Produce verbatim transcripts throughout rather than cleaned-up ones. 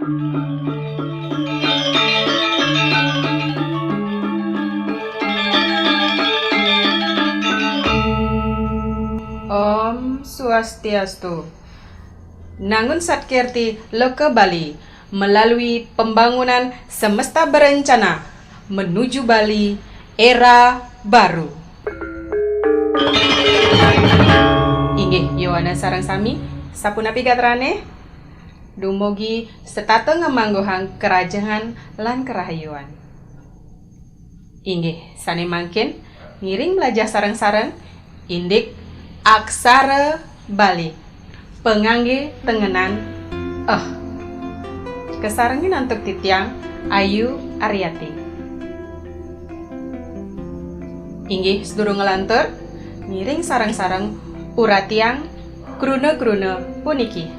Om Swastiastu. Nangun Satkirti Loka Bali melalui pembangunan semesta berencana menuju Bali era baru. Inggih, Yowana sareng sami, sapunapi gatrane? Dumugi setata ngamangguhang karajehan lan karahayuan. Inggih, sane mangkin ngiring mlajah sareng-sareng indik aksara Bali pangangge tengenan eh. Kasarengin antuk titiang Ayu Aryati. Inggih, sedurung nglantur, ngiring sareng-sareng uratiang kruna-kruna puniki.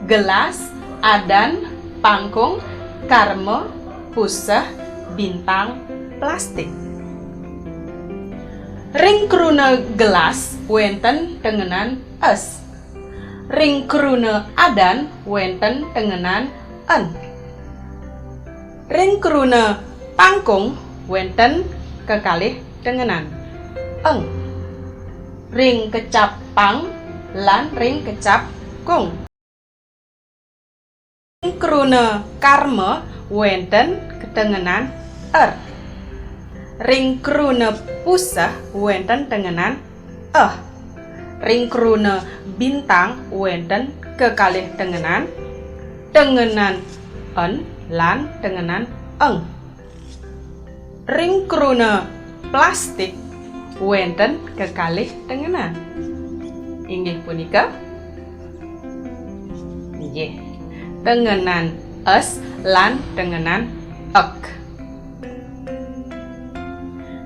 Gelas, adan, pangkung, karma, puseh, bintang, plastik. Ring kruna gelas wenten tengenan es. Ring kruna adan wenten tengenan en. Ring kruna pangkung wenten kekalih tengenan eng. Ring kecap pang lan ring kecap kung. Ring kruna karma wenten ketengenan er. Ring kruna puseh wenten tengenan eh. Ring kruna bintang wenten kekalih tengenan, tengenan en lan tengenan eng. Ring kruna plastik wenten kekalih tengenan. Inggih punika? Inggih. Tengenan es lan tengenan ek.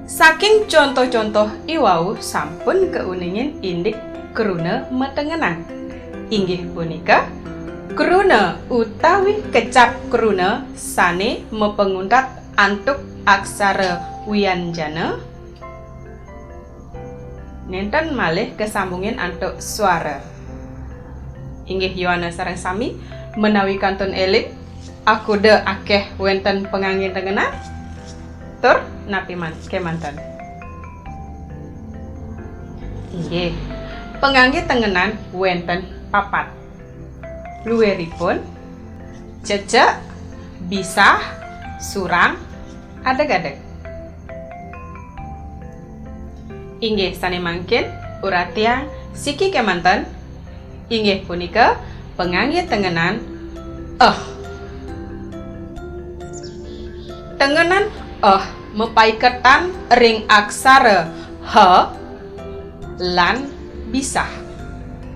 Saking contoh-contoh iwau sampun kauningin indik kruna matengenan. Inggih punika, kruna utawi kecap kruna sane mapanguntat antuk aksara wianjana, nenten malih kasambungin antuk swara. Inggih, Yowana sareng sami, menawi kantun eling, akuda akeh wenten pangangge tengenan? Tur napi man-, kemanten? Inggih, pangangge tengenan wenten papat. Luiripun, cecek, bisah, surang, adeg-adeg. Inggih, sane mangkin, uratiang siki kemanten, inggih punika pangangge tengenan eh. Tengenan eh mapaiketan ring aksara ha lan bisah.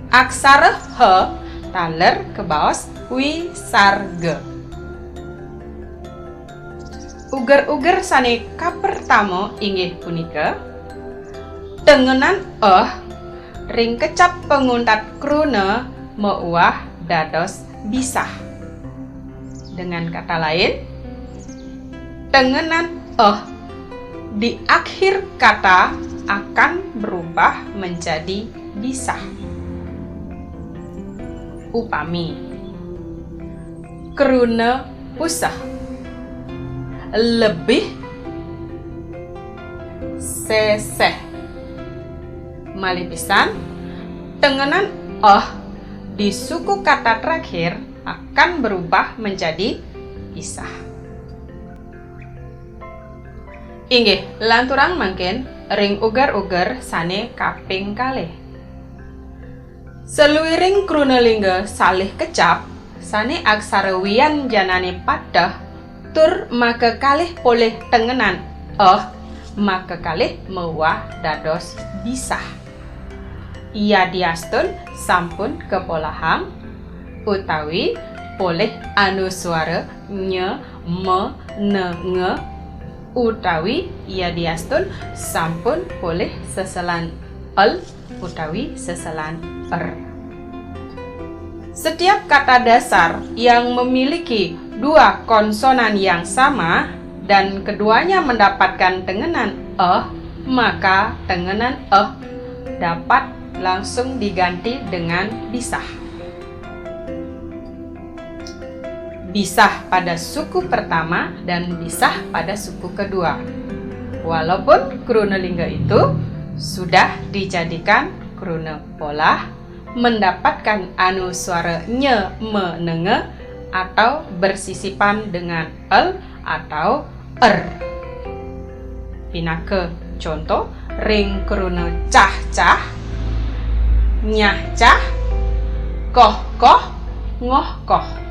Aksara ha taler kabaos wisarga. Uger-uger sane kapertama inggih punika, tengenan eh ring kecap panguntat kruna mauah dados bisah. Dengan kata lain, tengenan eh di akhir kata akan berubah menjadi bisah. Upami, kruna puseh, lebih, seseh. Malih pisan, tengenan eh di suku kata terakhir akan berubah menjadi bisah. Inggih, lanturang mangkin ring uger-uger sane kaping kalih. Saluiring kruna lingga salih kecap, sane aksara wianjanane pateh tur makakalih polih tengenan eh, makakalih mauah dados bisah. Yadiastun sampun kapolahang utawi polih anuswara nya, ma, na, nga, utawi yadiastun sampun polih seselan el utawi seselan er. Setiap kata dasar yang memiliki dua konsonan yang sama dan keduanya mendapatkan tengenan eh, maka tengenan eh dapat langsung diganti dengan bisah. Bisah pada suku pertama dan bisah pada suku kedua. Walaupun kruna lingga itu sudah dijadikan kruna polah, mendapatkan anusuara nya, ma, na, nga atau bersisipan dengan l atau er. Pinaka contoh, ring kruna cah-cah, nyah-cah, koh-koh, ngoh-koh.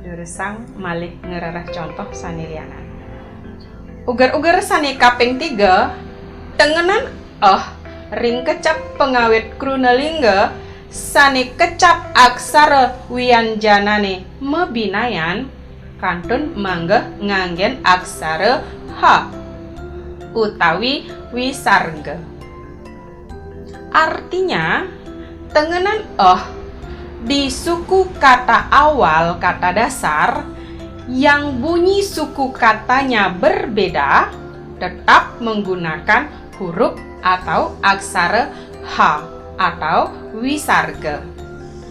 Durusang malih ngrereh contoh sane lianan. Uger-uger sane kaping tiga, tengenan eh ring kecap pangawit kruna lingga sane kecap aksara wianjanane mabinayan kantun manggeh nganggen aksara ha utawi wisarga. Artinya, tengenan eh di suku kata awal kata dasar yang bunyi suku katanya berbeda tetap menggunakan huruf atau aksara ha atau wisarga.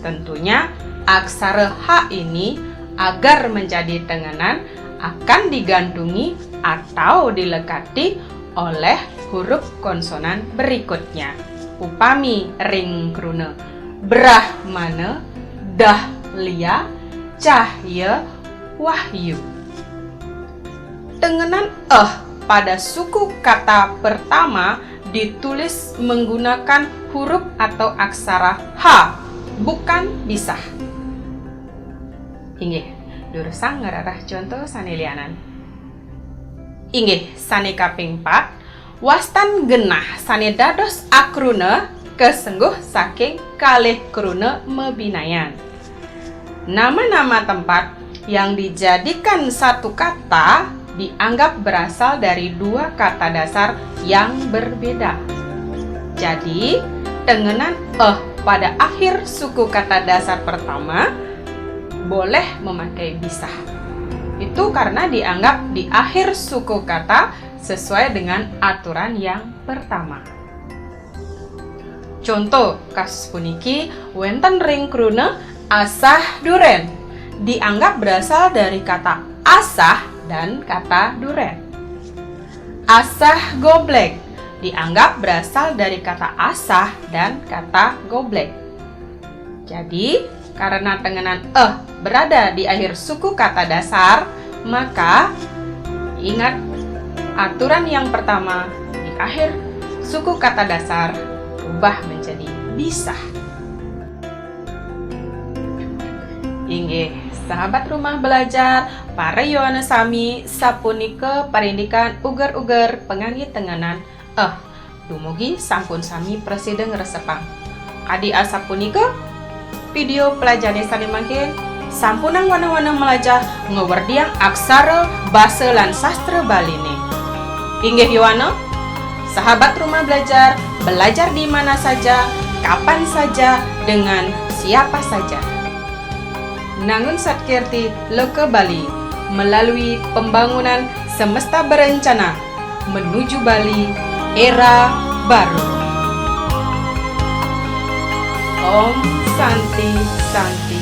Tentunya, aksara ha ini agar menjadi tengenan akan digantungi atau dilekati oleh huruf konsonan berikutnya. Upami ring kruna Brahmana, Dahlia, Cahya, Wahyu. Tengenan eh pada suku kata pertama ditulis menggunakan huruf atau aksara ha, bukan bisah. Inggih, durusang ngrereh conto sane lianan. Inggih, sane kaping pat, wastan genah sane dados akruna kasengguh saking kalih kruna mabinayan. Nama-nama tempat yang dijadikan satu kata dianggap berasal dari dua kata dasar yang berbeda. Jadi, tengenan eh pada akhir suku kata dasar pertama boleh memakai bisah. Itu karena dianggap di akhir suku kata sesuai dengan aturan yang pertama. Conto kasus puniki wenten ring kruna asah duren, dianggap berasal dari kata asah dan kata duren. Asah goblek dianggap berasal dari kata asah dan kata goblek. Jadi, karena tengenan eh berada di akhir suku kata dasar, maka ingat aturan yang pertama, di akhir suku kata dasar berubah menjadi bisah. Inggih, sahabat rumah belajar, para yowana sami, sapunika parindikan uger-uger pangangge tengenan eh. Dumugi sampun sami prasida ngresepang. Kadi asapunika, video pelajare sane mangkin sampunang wana-wana malajah ngwerdiang aksara, basa, lan sastra Baline. Inggih yowana, sahabat rumah belajar, belajar di mana saja, kapan saja, dengan siapa saja. Nangun Satkirti Loka Bali melalui pembangunan semesta berencana menuju Bali era baru. Om Santi, Santi,